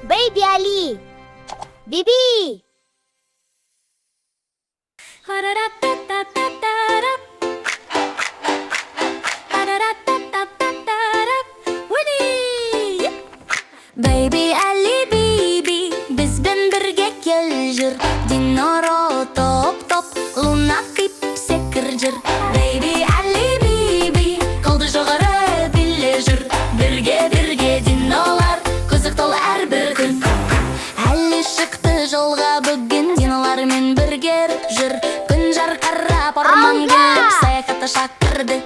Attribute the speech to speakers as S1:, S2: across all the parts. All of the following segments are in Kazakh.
S1: Бэйби Али! Биби!
S2: Ули! Бэйби Али, Биби, бізбен бірге кел, жүр. Диноро, топ топ, Луна, Пип, секір, жүр. Бэйби Али, Биби, қолды жоғары, биле, жүр. Бірге, бірге динолар, қызық толы әрбір күн. Әлі шықты жолға бүгін, динолармен бірге жүр. Күн жарқырап, орман
S1: Алға!
S2: келіп, саяхатқа шақырды.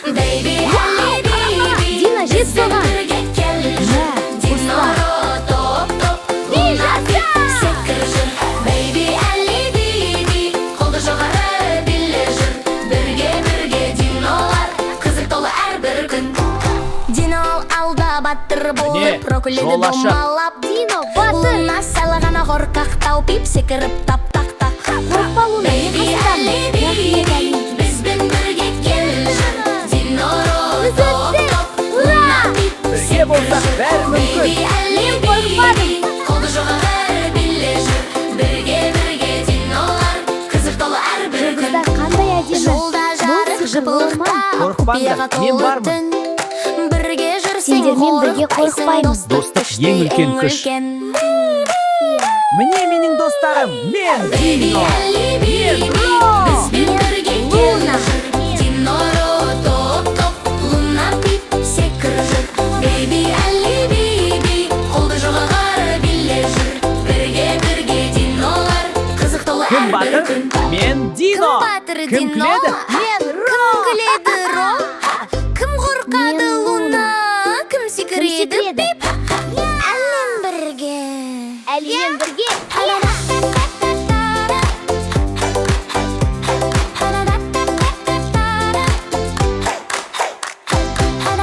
S2: Бэйби Али, Биби,
S1: Дино, жет
S2: бізбен
S1: соған!
S2: бірге кел, жүр.
S1: Мә,
S2: Диноро, топ топ, Луна, Пип, секір, жүр. Бэйби Али, Биби, қолды жоғары, биле, жүр. Бірге, бірге динолар, қызық толы әрбір күн. Дино алда батыр
S3: Міне,
S2: болып, Рокуледі
S3: жол ашық.
S2: домалап.
S1: Дино, батыр!
S2: Луна сәл ғана қорқақтау, Пип секіріп тап тақ тақ.
S1: Қорықпа, Луна, мен
S2: Бэйби
S1: қасындамын.
S2: Али, Биби, бізбен бірге кел, жүр. Диноро,
S1: Біз
S2: топ
S1: өттік!
S2: топ,
S1: Ура!
S2: Луна, Пип,
S3: Бірге болсақ, бәрі мүмкін.
S2: Бэйби Али,
S1: Мен қорықпадым.
S2: Биби, қолды жоғары, биле, жүр. Бірге, бірге динолар, қызық толы әрбір күн.
S1: Жұлдыздар қандай әдемі!
S2: Жолда
S1: Бұл
S2: жарық
S1: сиқырлы орман.
S2: жыпылықтап,
S3: Қорықпаңдар,
S2: құпияға
S3: мен
S2: толы
S3: бармын.
S2: түн. Бірге жүрсең,
S1: Сендермен бірге
S2: қорықпайсың,
S1: қорықпаймын.
S2: достық
S3: Достық
S2: күшті,
S3: ең үлкен күш.
S2: үлкен.
S3: Міне менің достарым, мен
S2: Бэйби
S3: Дино.
S2: Али, Биби,
S3: Ро.
S2: бізбен бірге кел, жүр. Диноро, топ топ, Луна, Пип, секір, жүр. Бэйби Али, Биби, қолды жоғары, биле, жүр. Бірге, бірге динолар, қызық толы
S3: Кім
S2: әрбір
S3: батыр?
S2: күн.
S3: Мен Дино.
S2: Кім батыр,
S3: Кім
S2: Дино?
S3: күледі?
S1: Мен
S2: Кім күледі, Ро? Кім қорқады,
S1: Мен
S2: Луна? Кім секіреді,
S1: секіреді?
S2: Пип? Әлем бірге.
S1: Әлімен бірге.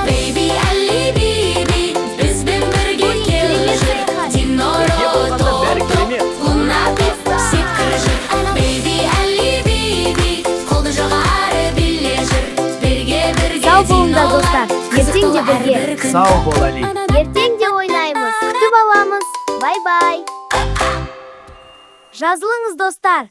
S2: Бэйби Али, Биби, бізбен бірге
S1: Бұл
S2: кел,
S1: керемет
S2: жүр.
S1: саяхат.
S2: Диноро,
S3: Бірге болғанда
S2: топ
S3: бәрі
S2: топ,
S3: керемет.
S2: Луна, Пип, секір, жүр. Бэйби Али, Биби, қолды жоғары, биле, жүр. Бірге, бірге
S1: Сау болыңдар,
S2: динолар,
S1: достар.
S2: қызық
S1: Ертең де
S2: толы
S1: бірге.
S2: әрбір күн.
S3: Сау бол, Али.
S1: Ертең де ойнаймыз. Күтіп аламыз. Бай-бай. Жазылыңыз, достар.